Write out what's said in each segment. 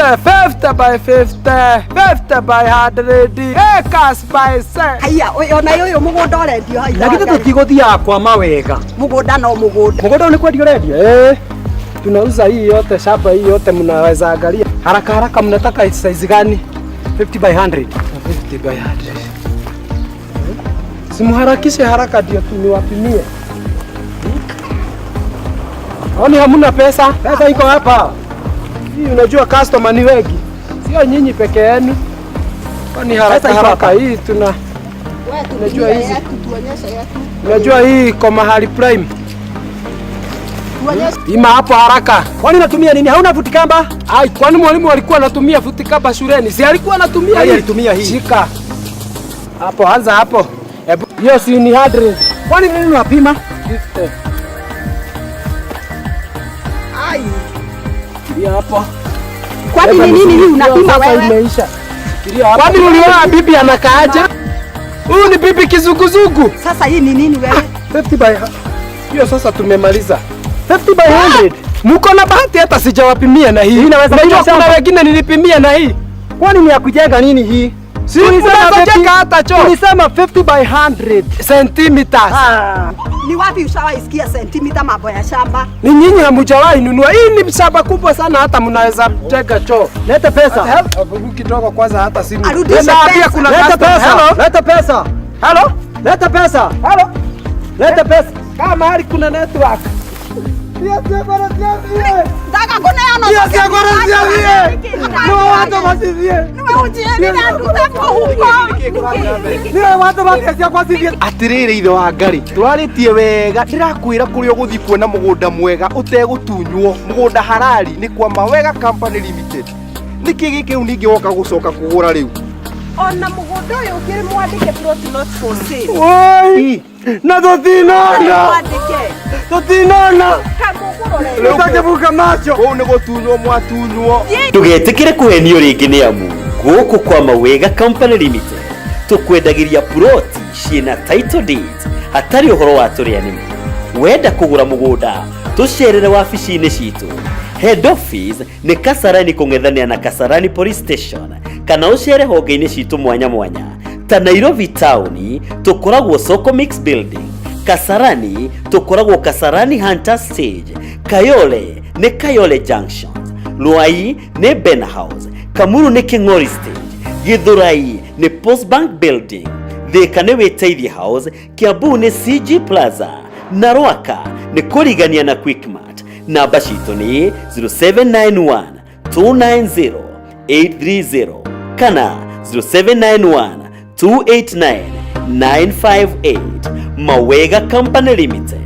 50, 50 by 50, 50 by 100, acres by se. Haiya, ona ũyũ mũgũnda ũrendio hau. Na githĩ tũtigũthiaga kwa mawega? Mũgũnda no mũgũnda. Mũgũnda ũyũ nĩ kwendio ũrendio? Eh, tunauza hii yote, shamba hii yote mnaweza angalia. Haraka haraka mnataka size gani? 50 by 100. 50 by 100. Simuharakishe haraka ndio niwapimie. Kwani hamuna pesa? Pesa iko hapa. Hii unajua customer ni wengi, sio nyinyi peke yenu. Kwani haraka Pesa iko haraka hapa. hii tuna Wewe Unajua tupimie hizi. yetu, tuonyeshe yetu. unajua hii iko mahali prime. Tuonyeshe. Pima hapo haraka. Kwani unatumia nini? Hauna futi kamba? Ai, kwani mwalimu alikuwa anatumia futi kamba shuleni? Si alikuwa anatumia Yeye hii? alitumia hii. Shika. Hapo anza hapo. Hebu hiyo si ni 100. Kwani nini unapima? 50. Ai. Hiyo hapo. Kwani ni nini hii unapima Sasa wewe? imeisha. Kwani uliona bibi anakaaje? Huyu ni bibi kizunguzungu. Sasa hii ni nini wewe? 50 by hiyo sasa tumemaliza. 50 by 100. Mko na bahati hata sijawapimia na hii. Hii inaweza Unajua kuwa kuna shamba. wengine nilipimia na hii. Kwani ni ya kujenga nini hii? Si Tulisema unaweza 50 jenga hata choo. Tulisema 50 by 100. Centimeters. Ah. Ni wapi ushawaisikia sentimita mambo ya shamba? Ni nyinyi hamjawahi nunua. Hii ni shamba kubwa sana hata mnaweza jenga choo. Leta pesa. Hebu kidogo kwanza hata simu. Arudishe Nimeambia pesa. kuna Leta customer. pesa. Hello. Leta pesa. Hello. Leta pesa. Hello. Leta pesa. Kama mahali kuna network. Ndaka kuneana. Atirĩrĩ ithe wa Ngarĩ, tũrarĩtie wega, ndĩrakwĩra kũrĩa ũgũthiĩ kuona mũgũnda mwega ũtegũtunywo, mũgũnda harari nĩ kwa Mawega Company Limited. Nĩkĩ gĩkĩ rĩu ningĩ woka gũcoka kũgũra rĩu? Ona mũgũnda ũyũ ũkĩrĩ mwandĩke plot not for sale. Oi! Na tũtinona. Mwandĩke. Tũtinona. Kamũgũrore. Tũtakĩbuka macho. Kũu nĩ gũtunywo mwatunywo. Ndũgetĩkĩre kũhenio rĩngĩ nĩ amu gũkũ kwa Mawega Company Limited tũkwendagĩria puroti ciĩna title deeds hatarĩ ũhoro wa tũrĩa nĩme. Wenda kũgũra mũgũnda tũcerere wabici-inĩ citũ. Head office nĩ Kasarani kũng'ethanĩra na Kasarani Police Station kana ũcere honge-inĩ citũ mwanya mwanya ta Nairobi town tũkoragwo Soko Mix Building, Kasarani tũkoragwo Kasarani Hunter Stage, Kayole nĩ Kayole Junction, Ruai nĩ Ben House, Kamuru nĩ King'ori Stage, Githurai nĩ Post Bank Building, Thika nĩ Wĩteithie House, Kiambu nĩ CG Plaza na Rwaka nĩ kũrigania na Quickmart. Namba citũ nĩ 0791 290 830 kana 0791 289 958. Mawega Company Limited,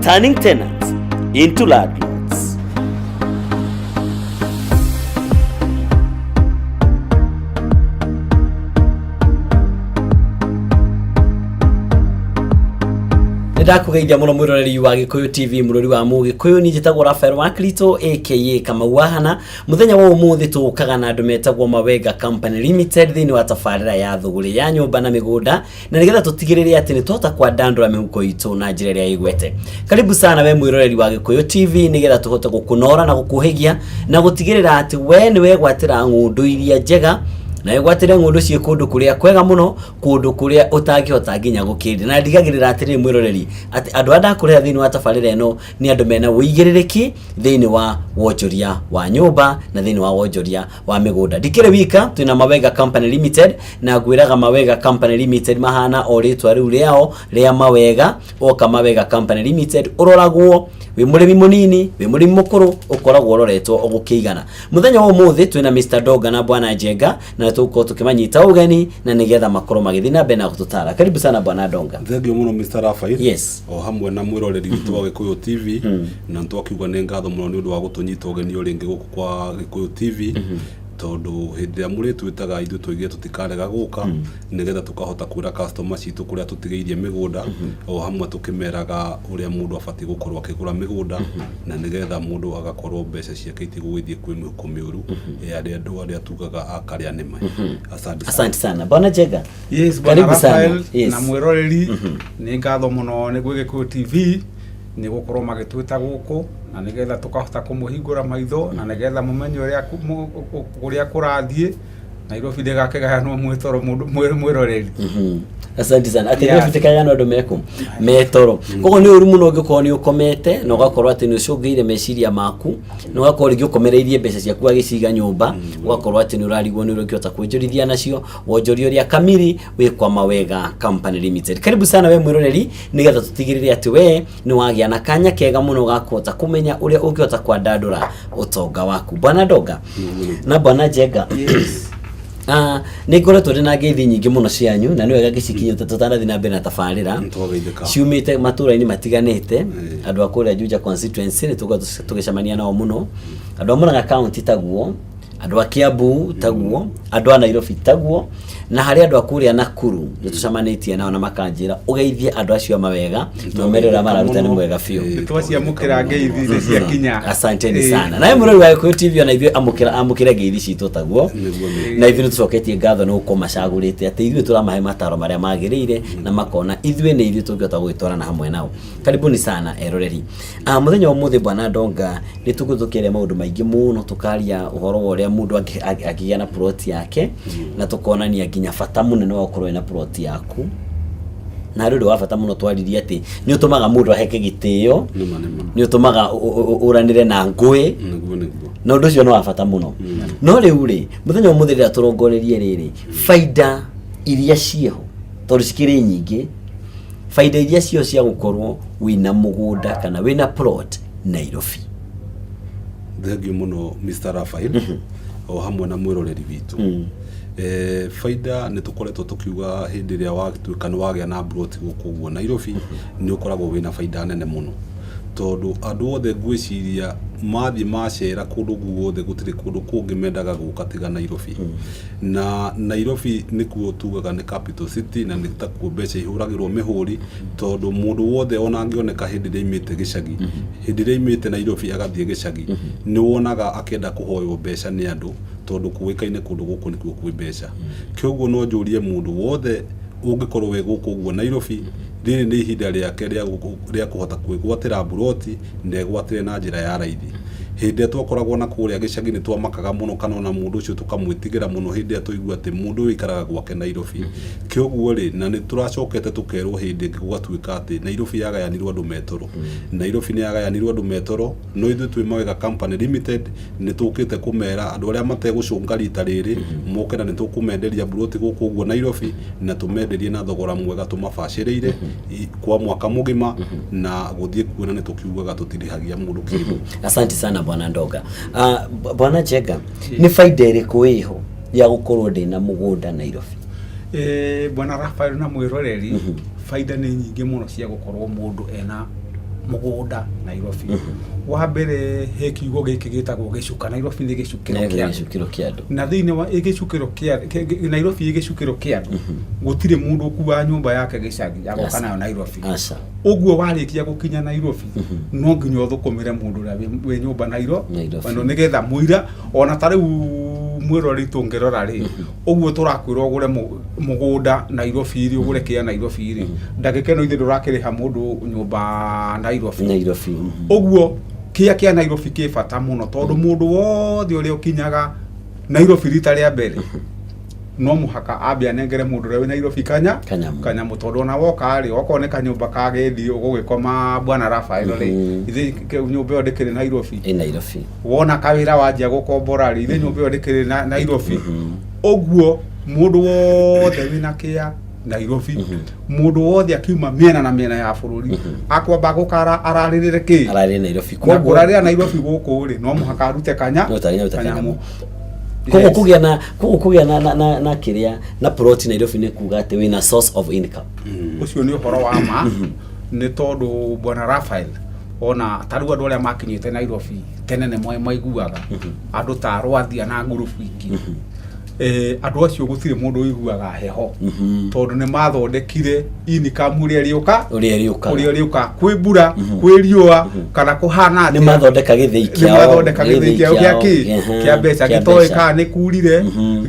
turning tenants into landlords. Nĩndakũgeithia mũno mwĩroreri wa Gĩkũyũ TV mũrori wa Mũgĩkũyũ. Niĩ njĩtagwo Rafael wa Krito aka Kamau Wahana. Mũthenya wa ũmũthĩ tũũkaga na andũ metagwo Mawega Company Limited thĩinĩ wa tabarĩra ya thũgũrĩ ya nyũmba na mĩgũnda, na nĩgetha tũtigĩrĩre atĩ nĩtwahota kwandandũra mĩhuko itũ na njĩra ĩrĩa ĩgwete. Karibu sana we mwĩroreri wa Gĩkũyũ TV nĩgetha tũhote gũkũnora na gũkũhĩgia na gũtigĩrĩra atĩ we nĩwegwatĩra ng'ũndũ iria njega na wegwatĩre ng'ũndũ ciĩ kũndũ kũrĩa kwega mũno, kũndũ kũrĩa ũtangĩhota nginya gũkĩria. Na ndigagĩrĩra atĩrĩrĩ mwĩroreri atĩ andũ arĩa ndakũreha thĩinĩ wa tabarĩra ĩno nĩ andũ mena ũigĩrĩrĩki thĩinĩ wa wonjoria wa nyũmba na thĩinĩ wa wonjoria wa mĩgũnda. Ndikĩrĩ wika, twĩna Mawega Company Limited, na ngwĩraga Mawega Company Limited mahana o rĩtwa rĩu rĩao rĩa Mawega. Woka Mawega Company Limited ũroragwo wĩ mũrĩmi mũnini, wĩ mũrĩmi mũkũrũ, ũkoragwo ũroretwo ũgũkĩigana. Mũthenya wa ũmũthĩ twĩna Mr. Donga na Bwana Njenga, na tũgũkorwo tũkĩmanyita ũgeni na nĩgetha makorwo magĩthiĩ na mbere na gũtũtara. Karibu sana Bwana Donga. Thengiå må no Mr. Raphael. Yes. O hamwe na mwĩroreri witũ wa Gĩkũyũ TV, na nĩtwakiuga nĩ ngatho mũno nĩ ũndũ wa gũtũnyita ũgeni o rĩngĩ gũkũ kwa Gĩkũyũ TV, tondũ hĩndĩ ĩrĩa mũrĩtwĩtaga ithuĩ tũigire tũtikarega gũka nĩgetha tũkahota kwĩra customer citũ kũrĩa tũtigĩirie mĩgũnda, o hamwe tũkĩmeraga ũrĩa mũndũ abatiĩ gũkorwo akĩgũra mĩgũnda na nĩgetha mũndũ agakorwo mbeca ciake itigũgĩthiĩ kwĩ mĩhuko mĩũru ya arĩa andũ arĩa tugaga akarĩa nĩma. Asante sana. Asante sana Bwana Njenga. Yes, Bwana Karibu sana. Raphael Yes. na mwĩroreri, nĩ ngatho mũno nĩ gwĩ Gĩkũyũ TV. Nĩ gũkorwo magĩtwĩta gũkũ na nĩgetha tũkahota kũmũhingũra maitho na nĩgetha mũmenye ũrĩa kũrĩa kũrathiĩ. Nairobi ndĩgakĩgayanwo mwĩtoro mũndũ mwĩroreri. Asante sana. Atĩ Nairobi ndĩkagayanwo andũ mekũ metoro. Koguo nĩ ũru mũno ũngĩkorwo nĩ ũkomete na ũgakorwo atĩ nĩ ũcũngĩire meciria maku na ũgakorwo rĩngĩ ũkomereirie mbeca ciaku agĩciga nyũmba, ũgakorwo atĩ nĩ ũrarigwo nĩ ũrĩa ũngĩhota kwonjorithia nacio. Wonjoria ũrĩa kamiri wĩ kwa Mawega Company Limited. Karibu sana we mwĩroreri, nĩgetha tũtigĩrĩre atĩ we nĩ wagĩa na kanya kega mũno ga kũhota kũmenya ũrĩa ũngĩhota kwandandũra ũtonga waku. Bwana Ndonga na Bwana Njenga, nĩ ngoretwo ndĩ na ngeithi nyingĩ mũno cianyu na nĩ wega ngĩcikinyia tũtanathiĩ na mbere na tabarĩra. Nĩtwageithĩka. Ciumĩte matũra-inĩ matiganĩte. Andũ a kũrĩa Juja constituency nĩ tũkoretwo tũgĩcemania nao mũno, andũ a Murang'a county taguo, andũ a Kiambu taguo, andũ a Nairobi taguo, na harĩ andũ a kũrĩa Nakuru nĩ tũcemanĩtie nao na makanjĩra ũgeithie andũ acio a Mawega na ũmere ũrĩa mararuta nĩ mwega biũ. Nĩtwaciamũkĩra ngeithi nĩ ciakinya. Asanteni sana. Nawe mũrori wa Gĩkũyũ TV, ona ithuĩ amũkĩra ngeithi citũ taguo. Nĩguo nĩ. Na ithuĩ nĩ tũcoketie ngatho nĩ gũkorwo macagũrĩte atĩ ithuĩ tũramahe mataro marĩa magĩrĩire na makona ithuĩ nĩ ithuĩ tũngĩhota gũgĩtwarana hamwe nao. Karibuni sana eroreri. Mũthenya wa ũmũthĩ, Bwana Ndonga, nĩ tũgũthũkĩria maũndũ maingĩ mũno, tũkaria ũhoro wa ũrĩa mũndũ angĩgĩa na plot yake na tũkonania nginya bata mũnene wa gũkorwo wĩna plot yaku, na harĩ ũndũ wa bata mũno twaririe atĩ nĩ ũtũmaga mũndũ aheke gĩtĩo, Nĩma nĩma. nĩ ũtũmaga ũranĩre na ngũĩ. Nĩguo nĩguo. Na ũndũ ũcio nĩ wa bata mũno. No rĩu rĩ, mũthenya ũmũthĩ rĩrĩa tũrongorerie rĩrĩ, baida iria ciĩho, tondũ cikĩrĩ nyingĩ, baida iria ciĩho cia gũkorwo wĩna mũgũnda kana wĩna plot Nairobi. Thengiũ mũno, Mr. Raphael, o hamwe na mwĩroreri witũ. Baida nĩ tũkoretwo tũkiuga hĩndĩ ĩrĩa watuĩka nĩ wagĩa na mburoti gũkũ ũguo Nairobi, nĩ ũkoragwo wĩna baida nene mũno, tondũ andũ othe ngwĩciria mathiĩ macera kũndũ guothe gũtirĩ kũndũ kũngĩ mendaga gũka tiga Nairobi. Na Nairobi nĩkuo tugaga nĩ capital city na nĩ takuo mbeca ihũragĩrwo mĩhũri, tondũ mũndũ wothe ona angĩoneka hĩndĩ ĩrĩa aimĩte gĩcagi, hĩndĩ ĩrĩa aimĩte Nairobi agathiĩ gĩcagi, nĩ wonaga akĩenda kũhoywo mbeca nĩ andũ, tondũ kũĩkaine kũndũ gũkũ nĩkuo kwĩ mbeca. Kĩoguo no njũrie mũndũ wothe ũngĩkorwo wĩ gũkũ ũguo Nairobi, rĩrĩ nĩ ihinda rĩake rĩa kũhota kwĩgwatĩra mburoti na egwatĩre na njĩra ya raithi. Hĩndĩ ĩrĩa twakoragwo na kũrĩa gĩcagi nĩ twamakaga mũno, kana ona mũndũ ũcio tũkamwĩtigĩra mũno hĩndĩ ĩrĩa twaigua atĩ mũndũ ũyũ aikaraga gwake Nairobi. Kĩoguo rĩ, na nĩ tũracokete tũkerwo hĩndĩ ĩngĩ gũgatuĩka atĩ Nairobi yagayanirwo andũ metoro. Nairobi nĩ yagayanirwo andũ metoro, no ithuĩ twĩ Mawega Company Limited nĩ tũkĩte kũmera andũ arĩa mategũcũnga rita rĩrĩ moke, na nĩ tũkũmenderia mburoti gũkũ ũguo Nairobi na tũmenderie na thogora mwega tũmabacĩrĩire kwa mwaka mũgima, na gũthiĩ kuona nĩ tũkiugaga tũtirĩhagia mũndũ kĩndũ. Asante sana, Bwana Ndoga. Bwana Njenga, nĩ baida ĩrĩkũ ĩho ya gũkorwo ndĩna mũgũnda Nairobi? Bwana Rafael na mwĩroreri, baida nĩ nyingĩ mũno cia gũkorwo mũndũ ena mũgũnda Nairobi. Wa mbere, he kiugo gĩkĩ gĩtagwo gĩcuka. Nairobi nĩ gĩcukĩro kĩa andũ. Gĩcukĩro kĩa andũ. Na thĩinĩ wa gĩcukĩro kĩa Nairobi, gĩcukĩro kĩa andũ, gũtirĩ mũndũ ũkuaga nyũmba yake gĩcagi agoka nayo Nairobi. Aca. Ũguo warĩkia gũkinya Nairobi no nginya ũthũkũmĩre mũndũ ũrĩa wĩ nyũmba Nairobi. Nairobi, nĩgetha mũira ona ta rĩu mwĩrori tũngĩrora rĩ, ũguo tũrakwĩra ũgũre mũgũnda Nairobi rĩ, ũgũre kĩa Nairobi rĩ, ndagĩka ĩno ithuĩ ndũrakĩrĩha mũndũ nyũmba Nairobi. Nairobi. Ũguo kĩa kĩa Nairobi kĩ bata mũno, tondũ mũndũ wothe ũrĩa ũkinyaga Nairobi rita rĩa mbere no mũhaka ambe anengere mũndũ ũrĩa wĩ Nairobi kanya Kanyamũ. Kanyamũ, tondũ ona woka rĩ, okorwo nĩ kanyũmba ka gendi ũgũgĩkoma, Bwana Rafael rĩ, ithe nyũmba ĩyo ndĩkĩrĩ Nairobi? Ĩ Nairobi. Wona kawĩra wanjia gũkombora rĩ, ithe nyũmba ĩyo ndĩkĩrĩ Nairobi? Ũguo mũndũ wothe wĩna kĩa Nairobi, mũndũ wothe akiuma mĩena na mĩena ya bũrũri akwamba gũka ararĩrĩre kĩ? Ararĩ Nairobi. Na kũrarĩra Nairobi gũkũ rĩ, no mũhaka arute kanya No tarĩ arute kanyamũ. Koguo kũgĩa na kĩrĩa na plot Nairobi nĩ kuga atĩ wĩna source of income. Ũcio nĩ ũhoro wa ma, nĩ tondũ Bwana Rafael, ona ta rĩu andũ arĩa makinyĩte Nairobi tene nĩ maiguaga andũ ta Rwathia na ngurubu ingĩ. Andũ acio gũtirĩ mũndũ ũiguaga heho, tondũ nĩ mathondekire income ũrĩa ĩrĩũka. Ũrĩa ĩrĩũkaga. Ũrĩa ĩrĩũka, kwĩ mbura, kwĩ riũa, kana kũhana Nĩ atĩa. mathondeka gĩthĩi Nĩ kĩao. mathondeka gĩthĩi kĩao gĩa kĩ? Kĩa mbeca. Kĩa gĩtoĩ mbeca. kana nĩ kurire,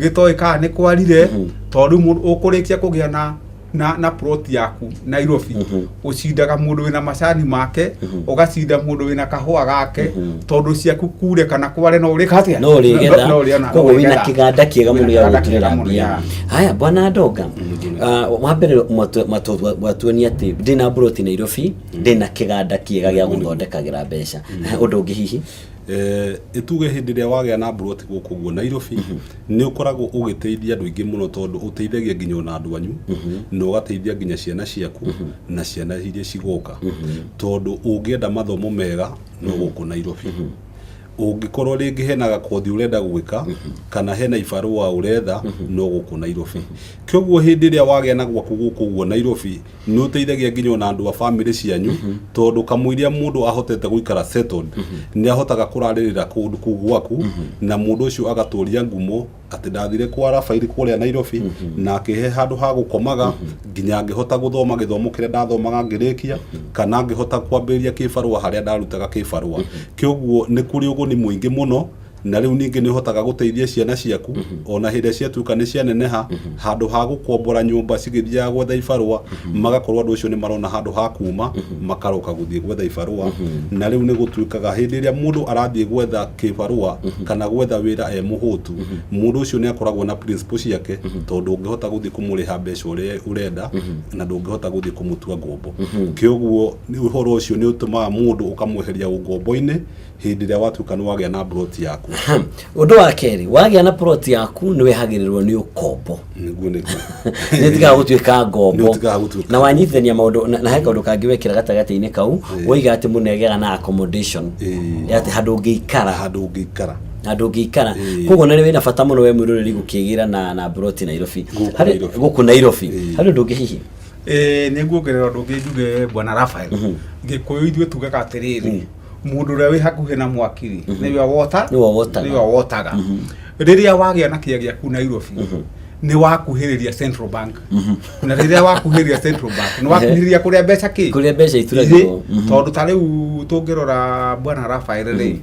gĩtoĩ kana nĩ kwarire, tondũ rĩu mũndũ ũkũrĩkia kũgĩa na na plot yaku Nairobi ũcindaga mũndũ wĩna macani make, ũgacinda mũndũ wĩna kahũa gake, tondũ ciaku kure kana kware no ũrĩka atĩa? No ũrĩgetha. No ũrĩona, Koguo no wĩna ũrĩgetha. kĩganda kĩega mũno Wĩna gĩa kĩganda gũtũrĩra kĩega mũno, mbia. yeah. Haya, bwana Ndonga, wa mbere mwatuonia atĩ ndĩna mburoti Nairobi, ndĩna kĩganda kĩega gĩa gũthondekagĩra mbeca. Ũndũ ũngĩ hihi? Ituge hĩndĩ ĩrĩa wagĩa na mburoti gũkũ ũguo Nairobi, nĩ ũkoragwo ũgĩteithia andũ aingĩ mũno, tondũ ũteithagia nginya ona andũ anyu, na ũgateithia nginya ciana ciaku na ciana iria cigoka, tondũ ũngĩenda mathomo mega no gũkũ Nairobi. Ũngĩkorwo rĩngĩ hena gakothi ũrenda gwĩka kana hena ibarũa ũretha, no gũkũ Nairobi. Kĩoguo hĩndĩ ĩrĩa wagĩa na gwaku gũkũ ũguo Nairobi, nĩ ũteithagia nginya ona andũ a bamĩrĩ cianyu, tondũ kamũiria mũndũ ahotete gũikara settled, nĩ ahotaga kũrarĩrĩra kũndũ kũu gwaku, na mũndũ ũcio agatũria ngumo atĩ ndathire kwa Rafaeli kũrĩa Nairobi na akĩhe handũ ha gũkomaga nginya ngĩhota gũthoma gĩthomo kĩrĩa ndathomaga ngĩrĩkia, kana ngĩhota kwambĩrĩria kĩbarũa harĩa ndarutaga kĩbarũa. Kĩoguo nĩ kũrĩ ũguni mũingĩ mũno, na rĩu ningĩ nĩ ũhotaga gũteithia ciana ciaku ona hĩndĩ ĩrĩa ciatuĩka nĩ cianeneha, handũ ha gũkombora nyũmba cigĩthiaga gwetha ibarũa, magakorwo andũ acio nĩ marona handũ ha kuma makaroka gũthiĩ gwetha ibarũa. Na rĩu nĩ gũtuĩkaga hĩndĩ ĩrĩa mũndũ arathiĩ gwetha kĩbarũa kana gwetha wĩra e mũhũtu, mũndũ ũcio nĩ akoragwo na principle ciake, tondũ ũngĩhota gũthiĩ kũmũrĩha mbeca ũrĩa ũrenda na ndũngĩhota gũthiĩ kũmũtua ngombo. Kĩoguo ũhoro ũcio nĩ ũtũmaga mũndũ ũkamweheria ũngombo-inĩ hĩndĩ ĩrĩa watuĩka nĩ wagĩa na mburoti yaku. Ũndũ wa kerĩ, wagĩa na plot yaku nĩ wehagĩrĩrwo nĩ ũkombo. Nĩguo nĩguo. Nĩ ũtigaga gũtuĩka ngombo. Nĩ ũtigaga gũtuĩka. Na wanyitithania maũndũ na he kaũndũ kangĩ wekĩra gatagatĩ-inĩ kau, woiga atĩ mũndũ nĩagĩaga na accommodation, atĩ handũ ũngĩikara. Handũ ũngĩikara. Handũ ũngĩikara. Koguo na nĩ wĩna bata mũno we mwĩroreri gũkĩgĩra na mburoti Nairobi. Gũkũ Nairobi. Gũkũ Nairobi. Harĩ ũndũ ũngĩ hihi? Nĩ nguongerera ũndũ ũngĩ njuge, bwana Rafael. Gĩkũyũ ithuĩ tugaga atĩrĩrĩ, mũndũ ũrĩa wĩ hakuhĩ na mwaki rĩ, nĩwe wota Nĩwe wotaga. Nĩwe wotaga. Rĩrĩa wagĩa na kĩĩa gĩaku Nairobi, nĩ wakuhĩrĩria Central Bank, na rĩrĩa wakuhĩrĩria Central Bank, nĩ wakuhĩrĩria kũrĩa mbeca kĩ Kũrĩa mbeca ituragĩrwo. Irĩ, tondũ ta rĩu tũngĩrora, bwana Rafael rĩ,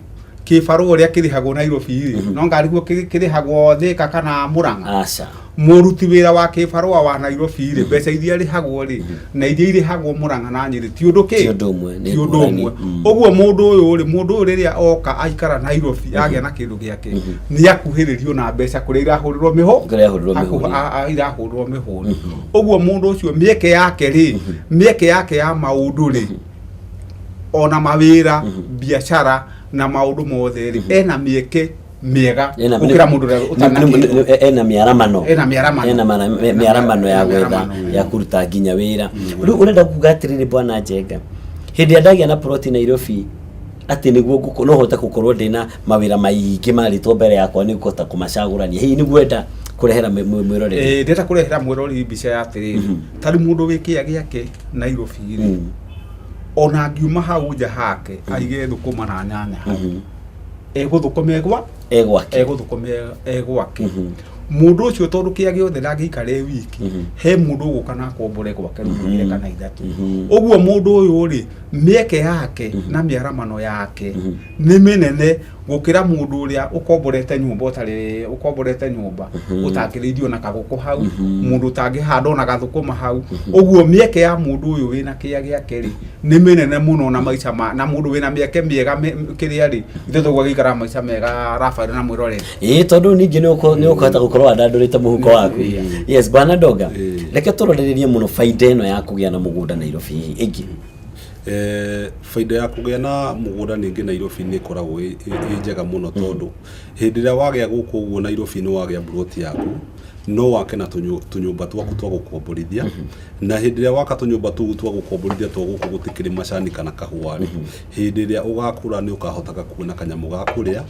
kĩbarũa ũrĩa kĩrĩhagwo Nairobi rĩ, no ngariguo kĩrĩhagwo Thĩka kana Mũrang'a? Aca. Mũruti wĩra wa kĩbarũa wa Nairobi rĩ, mbeca iria arĩhagwo rĩ na iria irĩhagwo Mũrang'a na Nyĩrĩ ti ũndũ kĩ Ti ũndũ ũmwe, nĩ ti ũndũ ngũrani. ũmwe. Ũguo mũndũ ũyũ rĩ, mũndũ ũyũ rĩrĩa oka aikara Nairobi agĩa na kĩndũ gĩake, nĩ akuhĩrĩrio na mbeca kũrĩa irahũrĩrwo mĩhũ Kũrĩa irahũrĩrwo mĩhũri. Irahũrĩrwo mĩhũri. Ũguo mũndũ ũcio mĩeke yake rĩ, mĩeke yake ya maũndũ rĩ, ona mawĩra, biacara na maũndũ mothe rĩ, ena mĩeke mĩega gũkĩra mũndũ ũrĩa ũtarĩ na kĩndũ. Ena mĩaramano. Ena mĩaramano. Ena mĩaramano ya Ena gwetha mĩaramano. Ya kũruta nginya wĩra. Rĩu ũrenda kuga atĩrĩrĩ, bwana Njenga, hĩndĩ ĩrĩa ndagĩa na ploti Nairobi, atĩ nĩguo no hote gũkorwo ndĩna mawĩra maingĩ marĩtwo mbere yakwa, nĩ ngũhota kũmacagũrania hihi nĩguo enda kũrehera mwĩroreri? Ndĩrenda kũrehera mwĩrori mbica ya atĩrĩrĩ, tarĩu mũndũ wĩ kĩĩa gĩake Nairobi rĩ, ona angiuma hau nja hake aige thũkũma na nyanya hau, egũthũkũma egwa E gwake. Egũthũkũma e gwake mũndũ ũcio, tondũ kĩa gĩothe ndangĩikara e wiki. He mũndũ ũgũka na akombore gwake rumu igĩrĩ kana ithatũ. Ũguo mũndũ ũyũ rĩ, mĩeke yake na mĩaramano yake nĩ mĩnene gũkĩra mũndũ ũrĩa ũkomborete nyũmba, ũtarĩ ũkomborete nyũmba, ũtangĩrĩithio na kagũkũ hau, mũndũ ũtangĩhanda ona gathũkũma hau. Ũguo mĩeke ya mũndũ ũyũ wĩna kĩĩa gĩake rĩ nĩ mĩnene mũno, na maica ma na mũndũ wĩna mĩeke mĩega kĩrĩa rĩ, ithuĩ tũguo gĩikaraga maica mega, Rafael na mwĩroreri. Ĩĩ, tondũ ningĩ nĩ ũkũhota gũkorwo wandandũrĩte mũhuko waku. Yes, bwana Ndonga, reke tũrorererie mũno baida ĩno ya kũgĩa na mũgũnda Nairobi hihi ĩngĩ. Baida ya kũgĩa na mũgũnda ningĩ Nairobi nĩ ĩkoragwo ĩ njega mũno, tondũ hĩndĩ ĩrĩa wagĩa gũkũ ũguo Nairobi, nĩ wagĩa mburoti yaku, no wake na tũnyũmba twaku twa gũkomborithia. Na hĩndĩ ĩrĩa waka tũnyũmba tũu twa gũkomborithia twa gũkũ gũtikĩrĩ macani kana kahũa rĩ, hĩndĩ ĩrĩa ũgakũra nĩ ũkahotaga kuona kanyamũ ga kũrĩa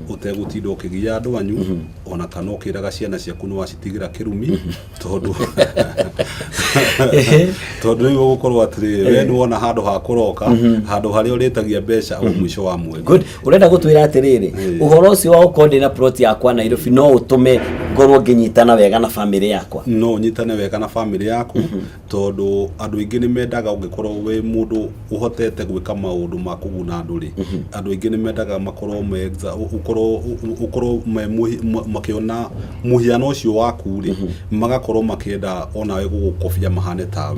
ũtegũtinda ũkĩgia andũ anyu, ona kana ũkĩraga ciana ciaku nĩ wacitigĩra kĩrumi, tondũ rĩu ũgũkorwo atĩrĩrĩ, we nĩ wona handũ ha kũroka, handũ harĩa ũrĩtagia mbeca o mũico wa mweri. Good. Ũrenda gũtwĩra atĩrĩrĩ, ũhoro ũcio wa gũkorwo ndĩna plot yakwa Nairobi no ũtũme ngorwo ngĩnyitana wega. Wega na bamĩrĩ yakwa. No ũnyitane wega na bamĩrĩ yaku, tondũ andũ aingĩ nĩ mendaga ũngĩkorwo wĩ mũndũ ũhotete gwĩka maũndũ ma kũguna andũ rĩ, andũ aingĩ nĩ mendaga makorwo me ũkorwo me makĩona mũhiano ũcio waku rĩ, magakorwo makĩenda onawe gũgũkobia mahane tawe.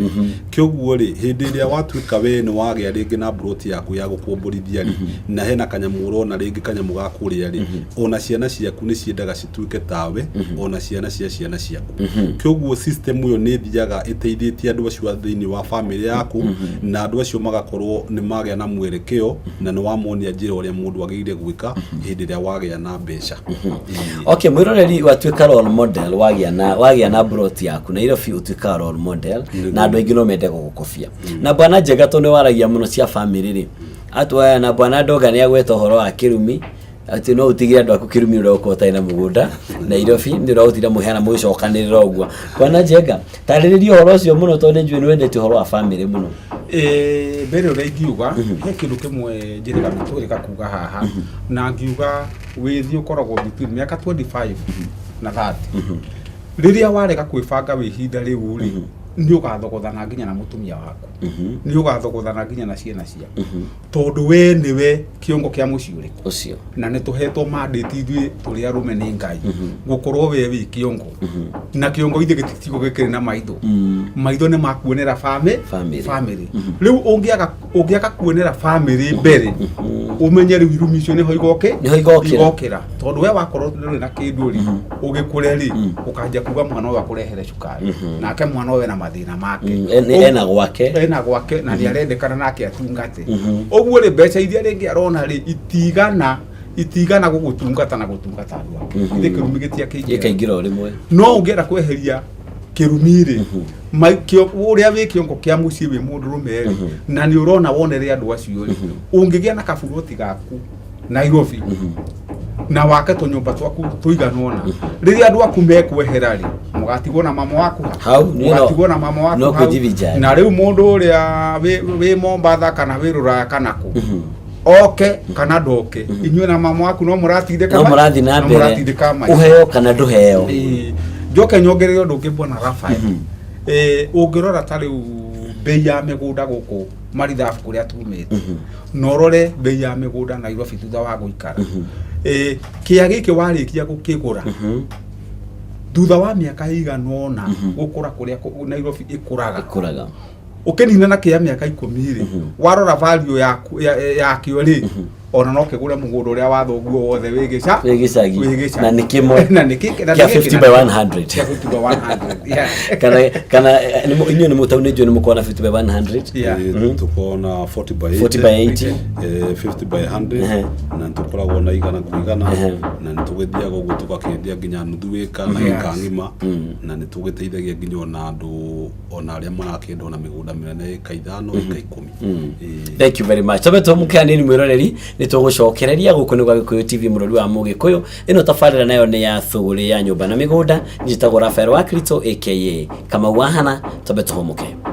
Kĩoguo rĩ, hĩndĩ ĩrĩa watuĩka we nĩ wagĩa rĩngĩ na mburoti yaku ya gũkomborithia rĩ, na hena kanyamũ ũrona rĩngĩ kanyamũ ga kũrĩa rĩ, ona ciana ciaku nĩ ciendaga cituĩke tawe, ona ciana cia ciana ciaku. Kĩoguo system ĩyo nĩ ĩthiaga ĩteithĩtie andũ acio a thĩinĩ wa bamĩrĩ yaku, na andũ acio magakorwo nĩ magĩa na mwerekeo na nĩ wamonia njĩra ũrĩa mũndũ agĩrĩire gwĩka hĩndĩ ĩrĩa wagĩa na mbeca. Okay, mwĩroreri, watuĩka role model, wagĩa na broti yaku Nairobi, ũtuĩkaga role model na andũ aingĩ no mende gũgũkobia. Na bwana Njenga, tondũ nĩ waragia mũno cia bamĩrĩ rĩ, atwaya na bwana Ndoga nĩ agweta ũhoro wa kĩrumi, atĩ no ũtigĩre andũ aku kĩrumi ũrĩa ũkorwo ũtarĩ na mũgũnda Nairobi, nĩ ũrĩa ũgũtinda mũheana mũgĩcokanĩrĩra ũguo. Bwana Njenga, tarĩrĩria ũhoro ũcio mũno, tondũ nĩ njũĩ nĩ wendete ũhoro wa bamĩrĩ mũno. Mbere ũrĩa ingiuga, he kĩndũ kĩmwe njĩrĩga twĩrĩga kuga haha, na ngiuga wĩthi ũkoragwo between mĩaka 25 na 30. Rĩrĩa warega kwĩbanga wĩ ihinda rĩu rĩ, nĩ ũgathogothana nginya na mũtumia waku, nĩ ũgathogothana nginya na ciana ciaku, tondũ we nĩwe kĩongo kĩa mũciĩ ũrĩkũ. Ũcio. Na nĩ tũhetwo mandate ithuĩ tũrĩ arũme nĩ Ngai gũkorwo we wĩ kĩongo, na kĩongo ithe gĩtitigo gĩkĩrĩ na maitho. Maitho nĩ makuonera Family. Family. Rĩu ũngĩaga kuonera family mbere, ũmenye rĩu irumi icio nĩho igoke. Nĩho igokĩra. Igokĩra, tondũ we wakorwo ndũrĩ na kĩndũ rĩ, ũgĩkũre rĩ, ũkanjia kuga mwana ũyũ akũrehere cukari, nake mwana ũyũ ena mathĩna make. Ena gwake. Ena gwake na nĩ arendekana nake atungate. Ũguo rĩ, mbeca iria rĩngĩ arona rĩ, itigana gũgũtungata na gũtungata andũ ake. Ithe kĩrumi gĩtiakĩingĩra. Gĩkaingĩra o rĩmwe. No ũngĩenda kweheria kĩrumi rĩ, ũrĩa wĩ kĩongo kĩa mũciĩ, wĩ mũndũrũme rĩ, na nĩ ũrona wonere andũ acio rĩ, ũngĩgĩa na kaburoti gaku Nairobi na wake tũnyũmba twaku tũigana ũna, rĩrĩa andũ aku mekwehera rĩ, mũgatigwo na mama waku Hau, niĩ mũgatigwo na mama waku no hau. kwĩjivinjari. Na rĩu mũndũ ũrĩa wĩ Mombatha kana wĩ Rũraya kana kũ, oke kana ndoke, inyuĩ na mama waku no mũratindĩka no mũrathiĩ na no mbere. Mũratindĩka maica. Ũheo kana ndũheo. Ĩĩ. Njoke nyongerere ũndũ ũngĩ, bwana Rafael. Ũngĩrora ta rĩu mbei ya mĩgũnda gũkũ marithabu kũrĩa tumĩte, na ũrore mbei ya mĩgũnda Nairobi thutha wa gũikara, kĩa gĩkĩ warĩkia gũkĩgũra, thutha wa mĩaka ĩigana ũna gũkũra kũrĩa Nairobi ĩkũraga, ĩkũraga, ũkĩnina na kĩa mĩaka 10 rĩ, warora value yaku yakĩo rĩ, ona no kĩgũre mũgũnda ũrĩa wa thoguo wothe wĩ gĩca wĩ gĩcagi. Wĩ gĩcagi. Na nĩ kĩmwe. Na nĩ kĩ na kĩa nĩ gĩkĩ 50 by 100. Kĩa 50 by 100, yeah. Kana inyuĩ nĩ mũtaũ, nĩ njũĩ nĩ mũkorwo na 50 by 100. Yeah. Tukoragwo na 40 by 80, 40 by 80. 50 by 100, na nĩtũkoragwo na igana kwa igana, na nĩtũgĩthiaga ũguo tũgakĩendia nginya nuthu ĩka na ĩka ng'ima, na nĩtũgĩteithagia nginya ona andũ ona arĩa marakĩenda ona mĩgũnda mĩnene, ĩka 5, ĩka 10. Ĩĩ. Thank you very much. Tobe tũmũke nini, mwĩroreri, nĩ tũgũcokereria. Gũkũ nĩ gwa Gĩkũyũ TV, mũrori wa Mũgĩkũyũ. Ĩno tabarĩra nayo nĩ ya thũgũrĩ ya nyũmba na mĩgũnda. Njĩtagwo Rafael wa Krito aka Kamau wa Hana. Tobe tũhũmũke.